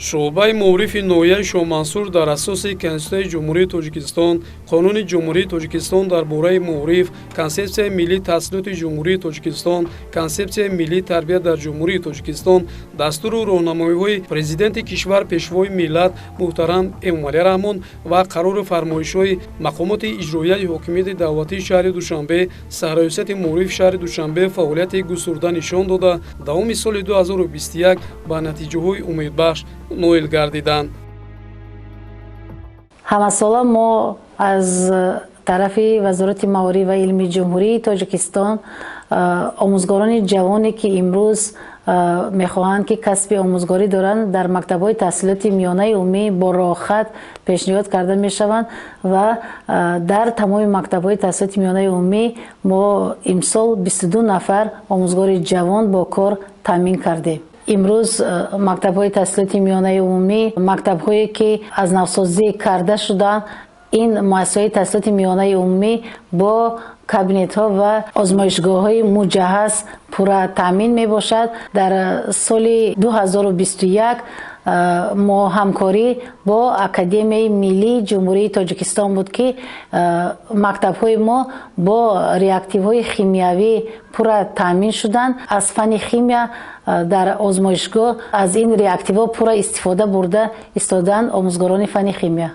Шӯъбаи маорифи ноҳияи Шоҳмансур дар асоси Конститутсияи Ҷумҳурии Тоҷикистон, Қонуни Ҷумҳурии Тоҷикистон дар бораи маориф, Консепсияи миллии таҳсилоти Ҷумҳурии Тоҷикистон, Консепсияи миллии тарбия дар Ҷумҳурии Тоҷикистон, дастуру роҳнамоиҳои Президенти кишвар, Пешвои миллат муҳтарам Эмомалӣ Раҳмон ва қарору фармоишҳои мақомоти иҷроияи ҳокимияти давлатии шаҳри Душанбе, Сарраёсати маорифи шаҳри Душанбе фаъолияти густурда нишон дода, давоми соли 2021 ба натиҷаҳои умедбахш ноил гардиданд. Ҳамасола мо аз тарафи Вазорати маориф ва илми Ҷумҳурии Тоҷикистон омӯзгорони ҷавоне, ки имрӯз мехоҳанд, ки касби омӯзгорӣ доранд, дар мактабҳои таҳсилоти миёнаи умумӣ бо роҳхат пешниҳод карда мешаванд ва дар тамоми мактабҳои таҳсилоти миёнаи умумӣ мо имсол 22 нафар омӯзгори ҷавон бо кор таъмин кардем. Имрӯз мактабҳои таҳсилоти миёнаи умумӣ, мактабҳое, ки аз навсозӣ карда шуданд, ин муассисаҳои таҳсилоти миёнаи умумӣ бо кабинетҳо ва озмоишгоҳҳои муҷаҳҳаз пурра таъмин мебошад. Дар соли 2021 мо ҳамкорӣ бо Академияи миллии Ҷумҳурии Тоҷикистон буд, ки мактабҳои мо бо реактивҳои химиявӣ пурра таъмин шуданд. Аз фанни химия дар озмоишгоҳ аз ин реактивҳо пурра истифода бурда истодаанд омӯзгорони фанни химия.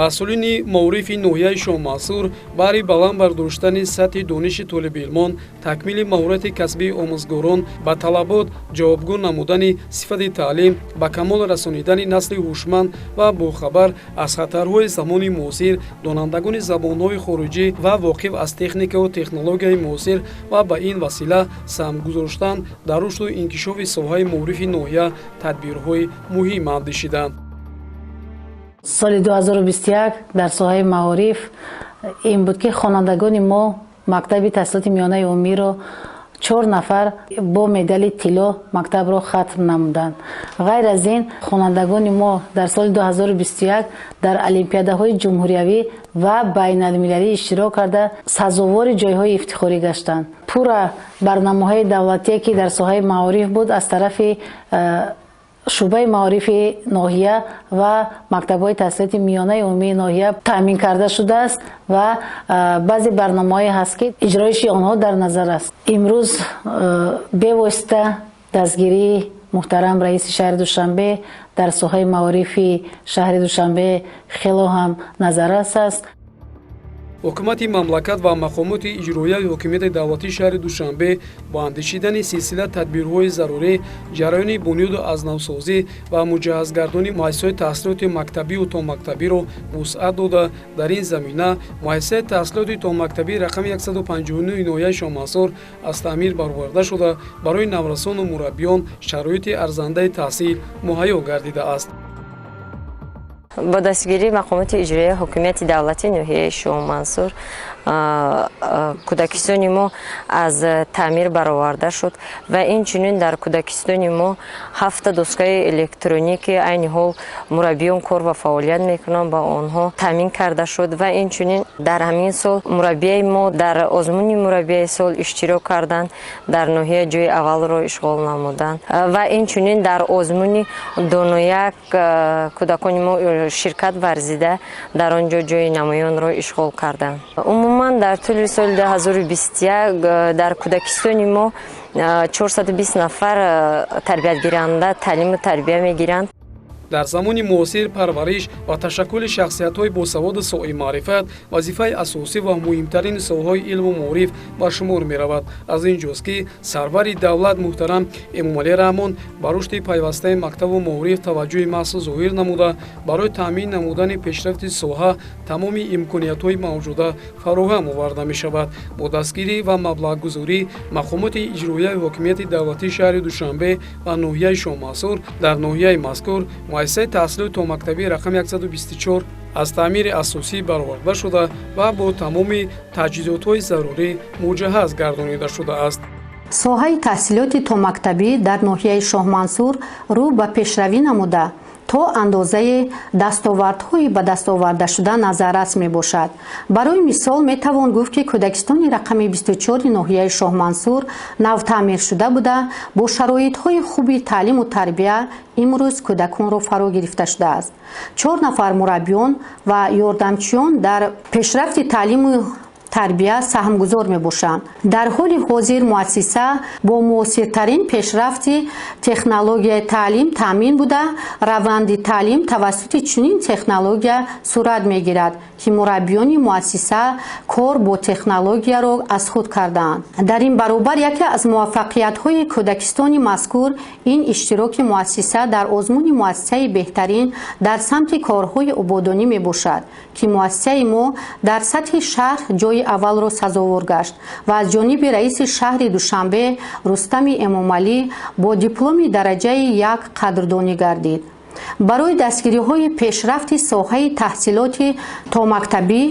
Масъулини маорифи ноҳияи Шоҳмансур баҳри баланд бардоштани сатҳи дониши толибилмон, такмили маҳорати касбии омӯзгорон, ба талабот ҷавобгӯ намудани сифати таълим, ба камол расонидани насли ҳушманд ва бохабар аз хатарҳои замони муосир, донандагони забонҳои хориҷӣ ва воқиф аз техникаву технологияи муосир ва ба ин васила саҳм гузоштан дар рушду инкишофи соҳаи маорифи ноҳия тадбирҳои муҳим андешиданд. Соли 2021 дар соҳаи маориф ин буд, ки хонандагони мо мактаби таҳсилоти миёнаи умумиро чор нафар бо медали тилло мактабро хатм намуданд. Ғайр аз ин, хонандагони мо дар соли 2021 дар олимпиадаҳои ҷумҳуриявӣ ва байналмилалӣ иштирок карда, сазовори ҷойҳои ифтихорӣ гаштанд. Пурра барномаҳои давлатие, ки дар соҳаи маориф буд, аз тарафи шӯъбаи маорифи ноҳия ва мактабҳои таҳсилоти миёнаи умумии ноҳия таъмин карда шудааст ва баъзе барномаҳое ҳаст, ки иҷроиши онҳо дар назар аст. Имрӯз бевосита дастгирии муҳтарам раиси шаҳри Душанбе дар соҳаи маорифи шаҳри Душанбе хело ҳам назаррас аст. Ҳукумати мамлакат ва мақомоти иҷроияи ҳокимияти давлатии шаҳри Душанбе бо андешидани силсила тадбирҳои зарурӣ ҷараёни бунёду азнавсозӣ ва муҷаҳҳазгардонии муассисаҳои таҳсилоти мактабию томактабиро вусъат дода, дар ин замина муассисаи таҳсилоти томактабии рақами 159 ноҳияи Шоҳмансур аз таъмир бароварда шуда, барои наврасону мураббиён шароити арзандаи таҳсил муҳайё гардидааст. Бо дастгирии мақомоти иҷроияи ҳокимияти давлатии ноҳияи Шоҳмансур кӯдакистони мо аз таъмир бароварда шуд ва инчунин дар кӯдакистони мо ҳафта доскаи электронӣ, ки айни ҳол мураббиён кор ва фаъолият мекунанд, ба онҳо таъмин карда шуд. Ва инчунин дар ҳамин сол мураббияи мо дар озмуни мураббияи сол иштирок карданд, дар ноҳия ҷои аввалро ишғол намуданд. Ва инчунин дар озмуни донояк кӯдакони мо ширкат варзида, дар он ҷо ҷои намоёнро ишғол карданд. Умуман, дар тӯли соли 2021 дар кӯдакистони мо 420 нафар тарбиятгиранда таълиму тарбия мегиранд. Дар замони муосир парвариш ва ташаккули шахсиятҳои босаводу соҳибмаърифат вазифаи асосӣ ва муҳимтарини соҳаҳои илму маориф ба шумор меравад. Аз ин ҷост, ки сарвари давлат муҳтарам Эмомалӣ Раҳмон ба рушди пайвастаи мактабу маориф таваҷҷӯҳи махсус зоҳир намуда, барои таъмин намудани пешрафти соҳа тамоми имкониятҳои мавҷуда фароҳам оварда мешавад. Бо дастгирӣ ва маблағгузорӣ мақомоти иҷроияи ҳокимияти давлатии шаҳри Душанбе ва ноҳияи Шоҳмансур дар ноҳияи мазкур муассисаи таҳсилоти томактабии рақами 124 аз таъмири асосӣ бароварда шуда ва бо тамоми таҷҳизотҳои зарурӣ муҷаҳҳаз гардонида шудааст. Соҳаи таҳсилоти томактабӣ дар ноҳияи Шоҳмансур рӯ ба пешравӣ намуда. То андозаи дастовардҳои ба дастовардашуда назаррас мебошад. Барои мисол, метавон гуфт, ки кӯдакистони рақами 24 ноҳияи Шоҳмансур навтаъмиршуда буда, бо шароитҳои хуби таълиму тарбия имрӯз кӯдаконро фаро гирифта шудааст. Чор нафар мураббиён ва ёрдамчиён дар пешрафти таълиму тарбия саҳмгузор мебошанд. Дар ҳоли ҳозир муассиса бо муосиртарин пешрафти технологияи таълим таъмин буда, раванди таълим тавассути чунин технология сурат мегирад, ки мураббиёни муассиса кор бо технологияро аз худ кардаанд. Дар ин баробар, яке аз муваффақиятҳои кӯдакистони мазкур ин иштироки муассиса дар озмуни муассисаи беҳтарин дар самти корҳои ободонӣ мебошад, ки муассисаи мо дар сатҳи шаҳр ҷои аввалро сазовор гашт ва аз ҷониби раиси шаҳри Душанбе Рустами Эмомалӣ бо дипломи дараҷаи як қадрдонӣ гардид. Барои дастгириҳои пешрафти соҳаи таҳсилоти томактабӣ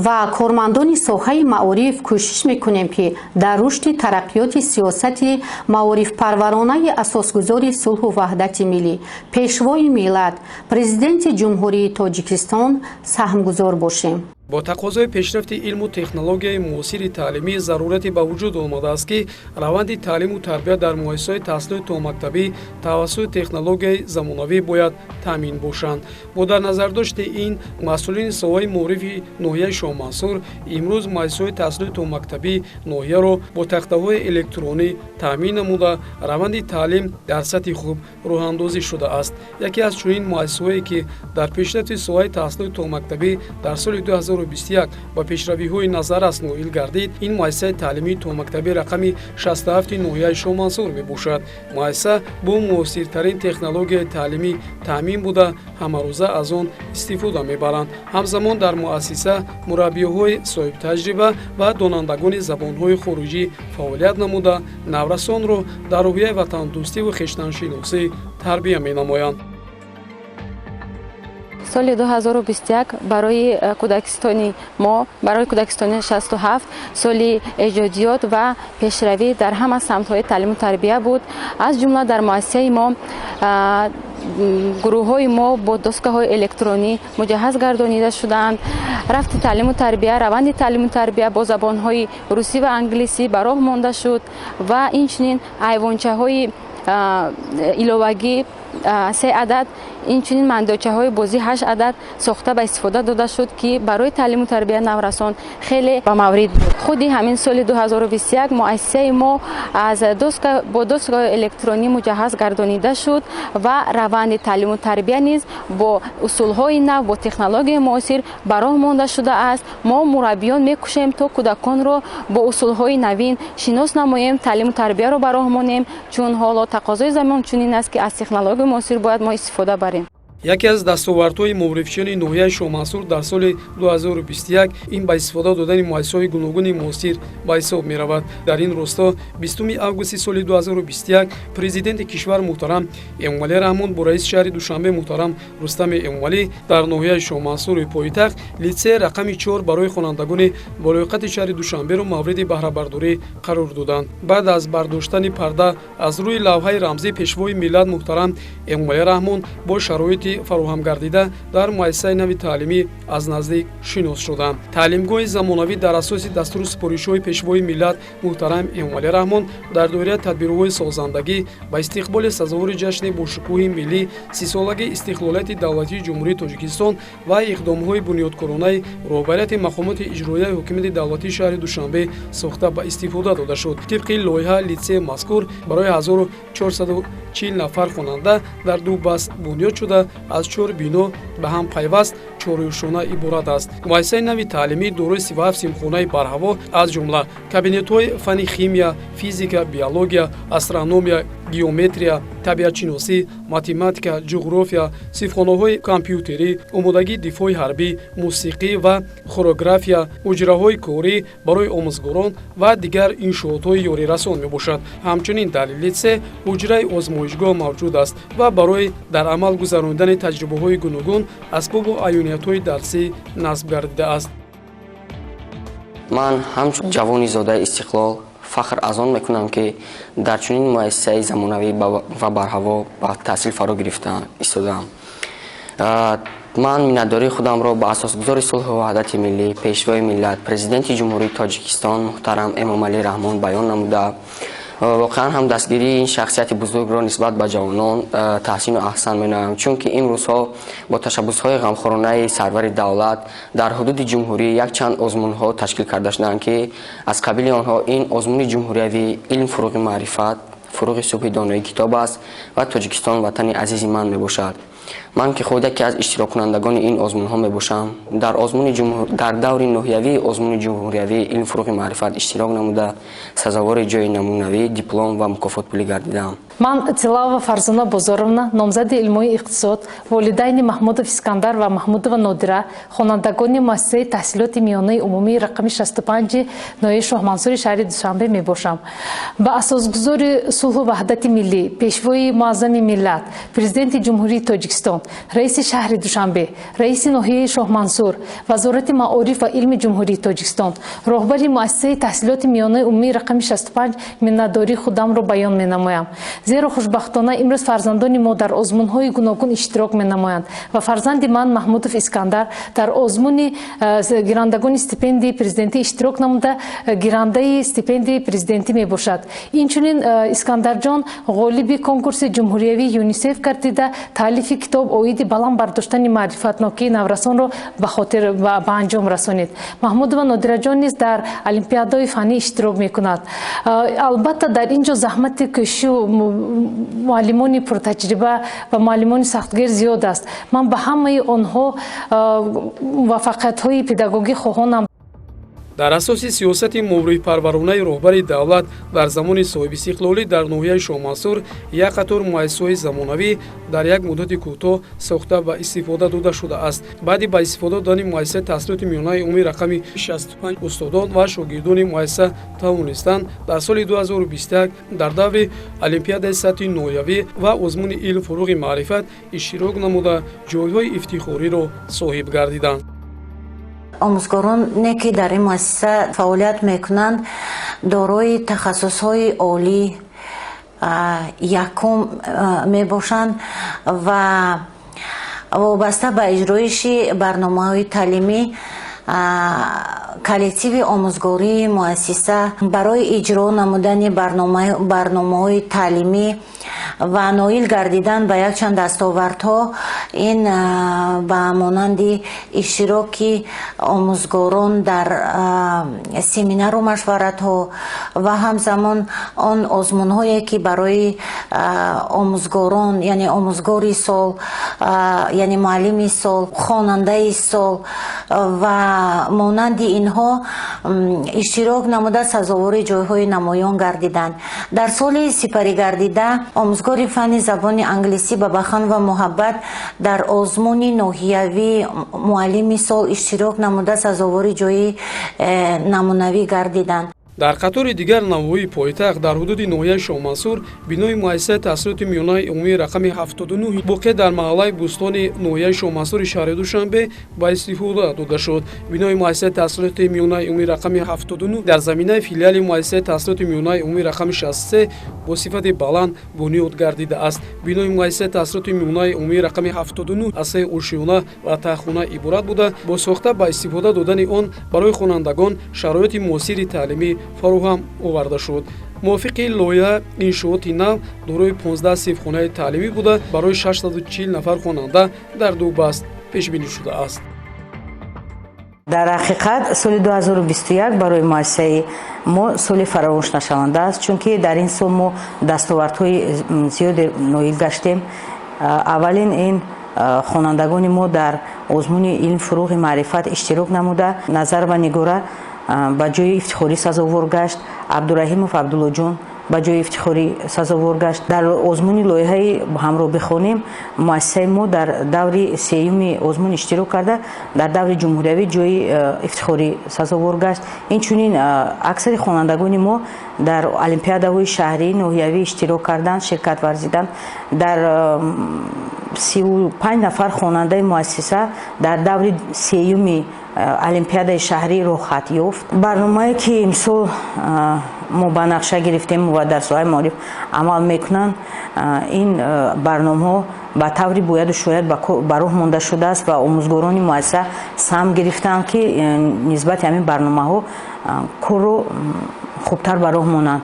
ва кормандони соҳаи маориф кӯшиш мекунем, ки дар рушди тараққиёти сиёсати маорифпарваронаи асосгузори сулҳу ваҳдати миллӣ, Пешвои миллат, Президенти Ҷумҳурии Тоҷикистон саҳмгузор бошем. Бо тақозои пешрафти илму технологияи муосири таълимӣ зарурате ба вуҷуд омадааст, ки раванди таълиму тарбия дар муассисаҳои таҳсилоти томактабӣ тавассути технологияи замонавӣ бояд таъмин бошанд. Бо дар назардошти ин, масъулини соҳаи маорифи ноҳияи Шоҳмансур имрӯз муассисаҳои таҳсилоти томактабӣ ноҳияро бо тахтаҳои электронӣ таъмин намуда, раванди таълим дар сатҳи хуб роҳандозӣ шудааст. Яке аз чунин муассисаҳое, ки дар пешрафти соҳаи таҳсилоти томактабӣ дар соли 2021 ба пешравиҳои назаррас ноил гардид, ин муассисаи таълимии томактабӣ рақами 67 ноҳияи Шоҳмансур мебошад. Муассиса бо муосиртарин технологияи таълимӣ таъмин буда, ҳамарӯза аз он истифода мебаранд. Ҳамзамон дар муассиса мураббиҳои соҳибтаҷриба ва донандагони забонҳои хориҷӣ фаъолият намуда, наврасонро дар рӯҳияи ватандӯстиву хештаншиносӣ тарбия менамоянд. Соли 2021 барои кӯдакистони мо, барои кӯдакистони 67, соли эҷодиёт ва пешравӣ дар ҳама самтҳои таълиму тарбия буд. Аз ҷумла дар муассисаи мо гурӯҳҳои мо бо доскаҳои электронӣ муҷаҳҳаз гардонида шудаанд. Рафти таълиму тарбия, раванди таълиму тарбия бо забонҳои русӣ ва англисӣ ба роҳ монда шуд ва инчунин айвончаҳои иловагӣ се адад, инчунин мандочаҳои бозӣ ҳашт адад сохта ба истифода дода шуд, ки барои таълиму тарбия наврасон хеле ба маврид буд. Худи ҳамин соли 2021 муассисаи мо аз доска бо доскаҳои электронӣ муҷаҳҳаз гардонида шуд ва раванди таълиму тарбия низ бо усулҳои нав, бо технологияи муосир ба роҳ монда шудааст. Мо, мураббиён, мекӯшем, то кӯдаконро бо усулҳои навин шинос намоем, таълиму тарбияро ба роҳ монем, чун ҳоло тақозои замон чунин аст, ки аз технологияи муосир бояд мо истифода барем. Яке аз дастовардҳои маорифчиёни ноҳияи Шоҳмансур дар соли 2021 ин ба истифода додани муассисаҳои гуногуни муосир ба ҳисоб меравад. Дар ин росто 20 августи соли 2021 Президенти кишвар муҳтарам Эмомалӣ Раҳмон бо раиси шаҳри Душанбе муҳтарам Рустами Эмомалӣ дар ноҳияи Шоҳмансури пойтахт литсеи рақами 4 барои хонандагони болоиқати шаҳри Душанберо мавриди баҳрабардорӣ қарор доданд. Баъд аз бардоштани парда аз рӯи лавҳаи рамзӣ, Пешвои миллат муҳтарам Эмомалӣ Раҳмон бо шароити фароҳам гардида дар муассисаи нави таълимӣ аз наздик шинос шуданд. Таълимгоҳи замонавӣ дар асоси дастуру супоришҳои Пешвои миллат муҳтарам Эмомалӣ Раҳмон дар доираи тадбирҳои созандагӣ ба истиқболи сазовори ҷашни бошукӯҳи миллӣ, 30-солагии истиқлолияти давлатии Ҷумҳурии Тоҷикистон ва иқдомҳои бунёдкоронаи роҳбарияти мақомоти иҷроияи ҳокимияти давлатии шаҳри Душанбе сохта ба истифода дода шуд. Тибқи лоиҳа, литсеи мазкур барои 1440 нафар хонанда дар ду баст бунёд шуда, аз чор бино ба ҳам пайваст чорӯшона иборат аст. Муассисаи нави таълимӣ дорои 37 синфхонаи барҳаво, аз ҷумла кабинетҳои фанни химия, физика, биология, астрономия, геометрия, табиатшиносӣ, математика, ҷуғрофия, синфхонаҳои компютерӣ, омодагии дифои ҳарбӣ, мусиқӣ ва хореография, ҳуҷраҳои корӣ барои омӯзгорон ва дигар иншоотҳои ёрирасон мебошад. Ҳамчунин дар литсей ҳуҷраи озмоишгоҳ мавҷуд аст ва барои дар амал гузаронидани таҷрибаҳои гуногун асбобу аёниятҳои дарсӣ насб гардидааст. Ман ҳамчун ҷавони зодаи истиқлол фахр аз он мекунам, ки дар чунин муассисаи замонавӣ ва барҳаво ба таҳсил фаро гирифта истодаам. Ман миннатдории худамро ба асосгузори сулҳу ваҳдати миллӣ, Пешвои миллат, Президенти Ҷумҳурии Тоҷикистон муҳтарам Эмомалӣ Раҳмон баён намуда, воқеан ҳам дастгирии ин шахсияти бузургро нисбат ба ҷавонон таҳсину аҳсан менамоям, чунки имрӯзҳо бо ташаббусҳои ғамхоронаи сарвари давлат дар ҳудуди ҷумҳурӣ якчанд озмунҳо ташкил карда шуданд, ки аз қабили онҳо ин озмуни ҷумҳуриявии «Илм фуруғи маърифат, фуруғи субҳи доноӣ китоб аст» ва «Тоҷикистон ватани азизи ман» мебошад. Ман ки худ яке аз иштироккунандагони ин озмунҳо мебошам, дар даври ноҳиявии озмуни ҷумҳуриявии «Илм фуруғи маърифат» иштирок намуда, сазовори ҷои намунавӣ, диплом ва мукофотпулӣ гардидам. Ман Тилава Фарзона Бозоровна, номзади илмҳои иқтисод, волидайни Маҳмудов Искандар ва Маҳмудова Нодира, хонандагони муассисаи таҳсилоти миёнаи умумии рақами 65 ноҳияи Шоҳмансури шаҳри Душанбе мебошам. Ба асосгузори сулҳу ваҳдати миллӣ, Пешвои муаззами миллат, Президенти Ҷумҳурии Тоҷикистон, раиси шаҳри Душанбе, раиси ноҳияи Шоҳмансур, Вазорати маориф ва илми Ҷумҳурии Тоҷикистон, роҳбари муассисаи таҳсилоти миёнаи умумии рақами 65 миннатдории худамро баён менамоям. Зеро хушбахтона имрӯз фарзандони мо дар озмунҳои гуногун иштирок менамоянд ва фарзанди ман Маҳмудов Искандар дар озмуни гирандагони стипендияи президентӣ иштирок намуда, гирандаи стипендияи президентӣ мебошад. Инчунин Искандарҷон ғолиби конкурси ҷумҳуриявии ЮНИСЕФ гардида, таълифи китоб оиди баланд бардоштани маърифатнокии наврасонро ба хотир ба анҷом расонид. Маҳмудова Нодираҷон низ дар олимпиадаҳои фаннӣ иштирок мекунад. Албатта, дар ин ҷо заҳмати кӯшишу муаллимони пуртаҷриба ва муаллимони сахтгир зиёд аст. Ман ба ҳамаи онҳо муваффақиятҳои педагогӣ хоҳонам. Дар асоси сиёсати маорифпарваронаи роҳбари давлат дар замони соҳибистиқлолӣ дар ноҳияи Шоҳмансур як қатор муассисаҳои замонавӣ дар як муддати кӯтоҳ сохта ба истифода дода шудааст. Баъди ба истифода додани муассисаи таҳсилоти миёнаи умумии рақами 65, устодон ва шогирдони муассиса тавонистанд дар соли 2021 дар даври олимпиадаи сатҳи ноҳиявӣ ва озмуни «Илм фуруғи маърифат» иштирок намуда, ҷойҳои ифтихориро соҳиб гардиданд. Омӯзгороне, ки дар ин муассиса фаъолият мекунанд, дорои тахассусҳои олӣ якум мебошанд ва вобаста ба иҷроиши барномаҳои таълимӣ коллективи омӯзгории муассиса барои иҷро намудани барномаҳои таълимӣ ва ноил гардидан ба якчанд дастовардҳо, ин ба монанди иштироки омӯзгорон дар семинару машваратҳо ва ҳамзамон он озмунҳое, ки барои омӯзгорон, яъне омӯзгори сол, яъне муаллими сол, хонандаи сол ва монанди инҳо иштирок намуда, сазовори ҷойҳои намоён гардиданд. Дар соли сипаригардида омӯзгори фанни забони англисӣ Бабаханова Муҳаббат дар озмуни ноҳиявии муаллими сол иштирок намуда, сазовори ҷои намунавӣ гардиданд. Дар қатори дигар навоҳии пойтахт дар ҳудуди ноҳияи Шоҳмансур бинои муассисаи таҳсилоти миёнаи умумии рақами 79, воқеъ дар маҳаллаи Бӯстони ноҳияи Шоҳмансури шаҳри Душанбе, ба истифода дода шуд. Бинои муассисаи таҳсилоти миёнаи умумии рақами 79 дар заминаи филиали муассисаи таҳсилоти миёнаи умумии рақами 63 бо сифати баланд бунёд гардидааст. Бинои муассисаи таҳсилоти миёнаи умумии рақами 79 аз се ошёна ва таҳхона иборат буда, бо сохта ба истифода додани он барои хонандагон шароити муосири таълимӣ фароҳам оварда шуд. Мувофиқи лоиҳа, иншооти нав дорои 15 синфхонаи таълимӣ буда, барои 640 нафар хонанда дар ду баст пешбинӣ шудааст. Дар ҳақиқат, соли 2021 барои муассисаи мо соли фаромӯшнашаванда аст, чунки дар ин сол мо дастовардҳои зиёде ноил гаштем. Аввалин, ин хонандагони мо дар озмуни «Илм фуруғи маърифат» иштирок намуда, Назарова Нигора ба ҷои ифтихорӣ сазовор гашт, Абдураҳимов Абдуллоҷон ба ҷои ифтихорӣ сазовор гашт. Дар озмуни лоиҳаи «Ҳамроҳ бихонем» муассисаи мо дар даври сеюми озмун иштирок карда, дар даври ҷумҳуриявӣ ҷои ифтихорӣ сазовор гашт. Инчунин аксари хонандагони мо дар олимпиадаҳои шаҳрӣ, ноҳиявӣ иштирок карданд, ширкат варзиданд. Дар 35 нафар хонандаи муассиса дар даври сеюми олимпиадаи шаҳрӣ роҳхат ёфт. Барномае, ки имсол Мо ба нақша гирифтем ва дар соҳаи маориф амал мекунанд, ин барномаҳо ба таври бояду шояд ба роҳ монда шудааст ва омӯзгорони муассиса саҳм гирифтанд, ки нисбати ҳамин барномаҳо корро хубтар ба роҳ монанд.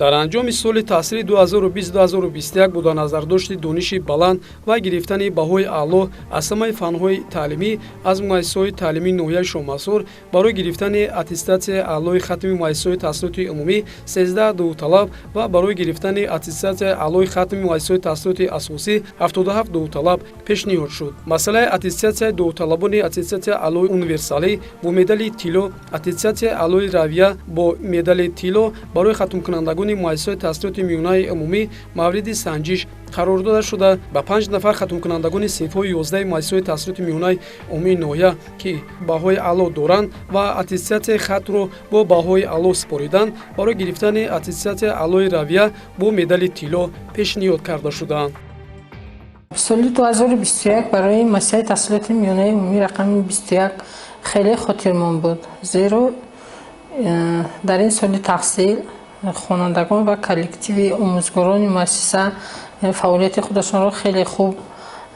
Дар анҷоми соли таҳсили 2020-2021 бо дар назардошти дониши баланд ва гирифтани баҳои аъло аз ҳамаи фанҳои таълимӣ аз муассисаҳои таълимии ноҳияи Шоҳмансур барои гирифтани аттестатсияи аълои хатми муассисаҳои таҳсилоти умумӣ 13 довталаб ва барои гирифтани аттестатсияи аълои хатми муассисаҳои таҳсилоти асосӣ 77 довталаб пешниҳод шуд. Масъалаи аттестатсияи довталабони аттестатсияи аълои универсалӣ бо медали тилло, аттестатсияи аълои равия бо медали тилло барои хатмкунандагони муассисаҳои таҳсилоти миёнаи умумӣ мавриди санҷиш қарор дода шуда, ба панҷ нафар хатмкунандагони синфҳои 11-и муассисаҳои таҳсилоти миёнаи умумии ноҳия, ки баҳои аъло доранд ва аттестатсияи хатмро бо баҳои аъло супориданд, барои гирифтани аттестатсияи аълои равия бо медали тилло пешниҳод карда шудаанд. Соли 2021 барои муассисаи таҳсилоти миёнаи умумӣ рақами 21 хеле хотирмон буд, зеро дар ин соли таҳсил хонандагон ва коллективи омӯзгорони муассиса фаъолияти худашонро хеле хуб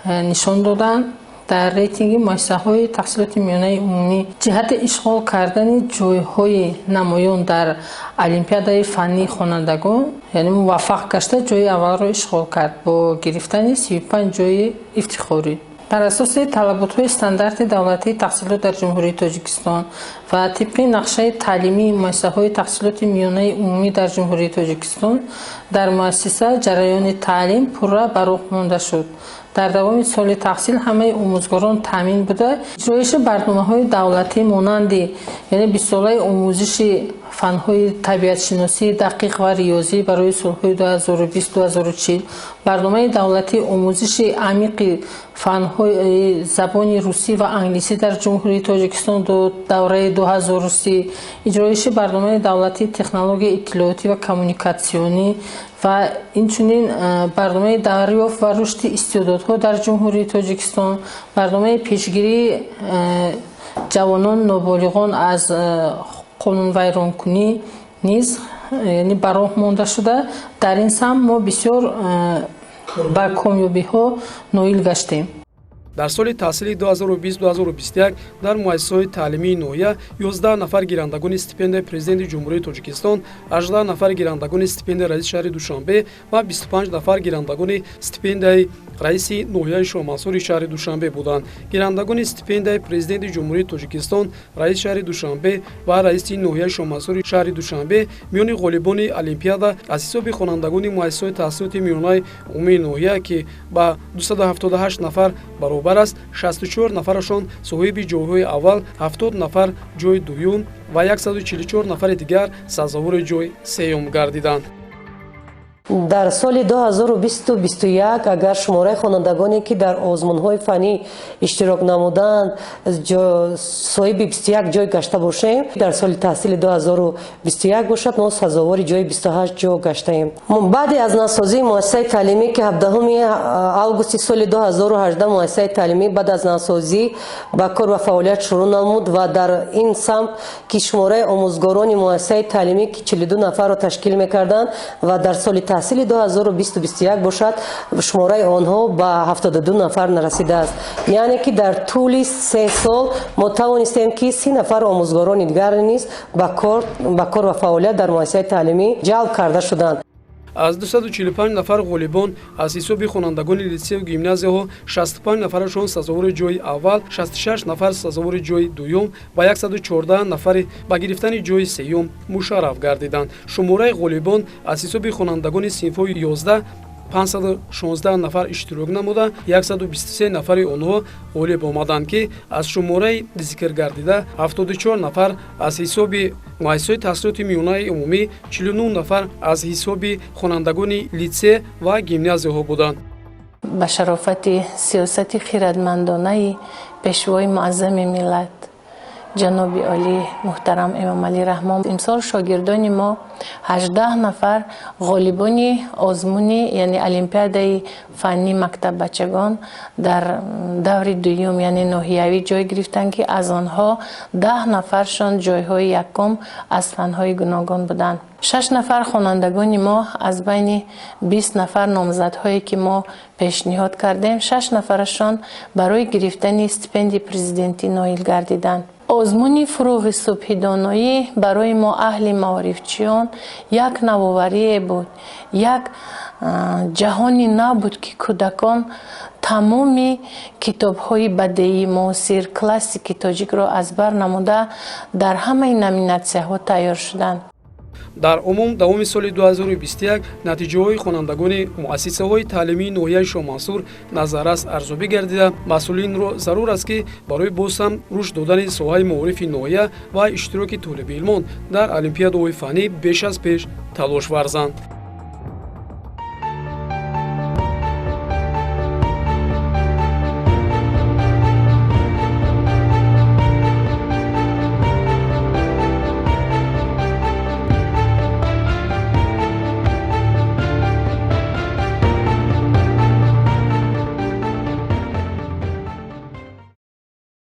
нишон доданд. Дар рейтинги муассисаҳои таҳсилоти миёнаи умумӣ ҷиҳати ишғол кардани ҷойҳои намоён дар олимпиадаи фаннии хонандагон, яъне муваффақ гашта, ҷои аввалро ишғол кард бо гирифтани 35 ҷои ифтихорӣ. Дар асоси талаботҳои стандарти давлатии таҳсилот дар Ҷумҳурии Тоҷикистон ва тибқи нақшаи таълимии муассисаҳои таҳсилоти миёнаи умумӣ дар Ҷумҳурии Тоҷикистон дар муассиса ҷараёни таълим пурра ба роҳ монда шуд. Дар давоми соли таҳсил ҳамаи омӯзгорон таъмин буда, иҷроиши барномаҳои давлатӣ монанди, яъне бистсолаи омӯзиши фанҳои табиатшиносӣ, дақиқ ва риёзӣ барои солҳои 2020-2040, барномаи давлатии омӯзиши амиқи фанҳои забони русӣ ва англисӣ дар Ҷумҳурии Тоҷикистон до давраи 2030, иҷроиши барномаи давлатии технологияи иттилоотӣ ва коммуникатсионӣ ва инчунин барномаи дарёфт ва рушди истеъдодҳо дар Ҷумҳурии Тоҷикистон, барномаи пешгирии ҷавонон, ноболиғон аз қонунвайронкунӣ низ, яъне, ба роҳ монда шуда, дар ин самт мо бисёр ба комёбиҳо ноил гаштем. Дар соли таҳсили 2020-2021 дар муассисаҳои таълимии ноҳия 11 нафар гирандагони стипендияи Президенти Ҷумҳурии Тоҷикистон, 18 нафар гирандагони стипендияи раиси шаҳри Душанбе ва 25 нафар гирандагони стипендияи раиси ноҳияи Шоҳмансури шаҳри Душанбе буданд. Гирандагони стипендияи Президенти Ҷумҳурии Тоҷикистон, раиси шаҳри Душанбе ва раиси ноҳияи Шоҳмансури шаҳри Душанбе миёни ғолибони олимпиада аз ҳисоби хонандагони муассисаҳои таҳсилоти миёнаи умумии ноҳия, ки ба 278 нафар баробар аст, 64 нафарашон соҳиби ҷойҳои аввал, 70 нафар ҷои дуюм ва 144 нафари дигар сазовори ҷои сеюм гардиданд. Дар соли 2020-21 агар шумораи хонандагоне, ки дар озмунҳои фаннӣ иштирок намуданд, соҳиби 21 ҷой гашта бошем, дар соли таҳсили 2021 бошад, мо сазовори ҷои 28 ҷо гаштаем. Баъди аз навсозии муассисаи таълимӣ, ки 17 августи соли 2018 муассисаи таълимӣ баъд аз навсозӣ ба кор ва фаъолият шурӯъ намуд ва дар ин самт, ки шумораи омӯзгорони муассисаи таълимӣ, ки 42 нафарро ташкил мекарданд, ва дар соли таҳсили 2020-21 бошад, шумораи онҳо ба 72 нафар нарасидааст. Яъне ки дар тӯли 3 сол мо тавонистем, ки 30 нафар омӯзгорони дигар низ ба кор ва фаъолият дар муассисаи таълимӣ ҷалб карда шуданд. Аз 245 нафар ғолибон аз ҳисоби хонандагони литсею гимназияҳо 65 нафарашон сазовори ҷои аввал, 66 нафар сазовори ҷои дуюм ва 114 нафари ба гирифтани ҷои сеюм мушарраф гардиданд. Шумораи ғолибон аз ҳисоби хонандагони синфҳои 11 516 нафар иштирок намуда, 123 нафари онҳо ғолиб омаданд, ки аз шумораи зикргардида 74 нафар аз ҳисоби муассисаҳои таҳсилоти миёнаи умумӣ, 49 нафар аз ҳисоби хонандагони литсей ва гимназияҳо буданд. Ба шарофати сиёсати хирадмандонаи Пешвои Муаззами миллат, Ҷаноби олӣ муҳтарам Эмомалӣ Раҳмон, имсол шогирдони мо 18 нафар ғолибони озмуни, яъне олимпиадаи фаннӣ мактаббачагон дар даври дуюм, яъне ноҳиявӣ, ҷой гирифтанд, ки аз онҳо 10 нафаршон ҷойҳои якум аз фанҳои гуногун буданд. Шаш нафар хонандагони мо аз байни 20 нафар номзадҳое, ки мо пешниҳод кардем, шаш нафарашон барои гирифтани стипендияи президентӣ ноил гардиданд. Озмуни «Фурӯғи субҳи доноӣ» барои мо, аҳли маорифчиён, як навоварие буд, як ҷаҳони нав буд, ки кӯдакон тамоми китобҳои бадеии муосир, классики тоҷикро аз бар намуда, дар ҳамаи номинатсияҳо тайёр шуданд. Дар умум, давоми соли 2021 натиҷаҳои хонандагони муассисаҳои таълимии ноҳияи Шоҳмансур назаррас арзёбӣ гардида, масъулинро зарур аст, ки барои боз ҳам рушд додани соҳаи маорифи ноҳия ва иштироки толибилмон дар олимпиадаҳои фаннӣ беш аз пеш талош варзанд.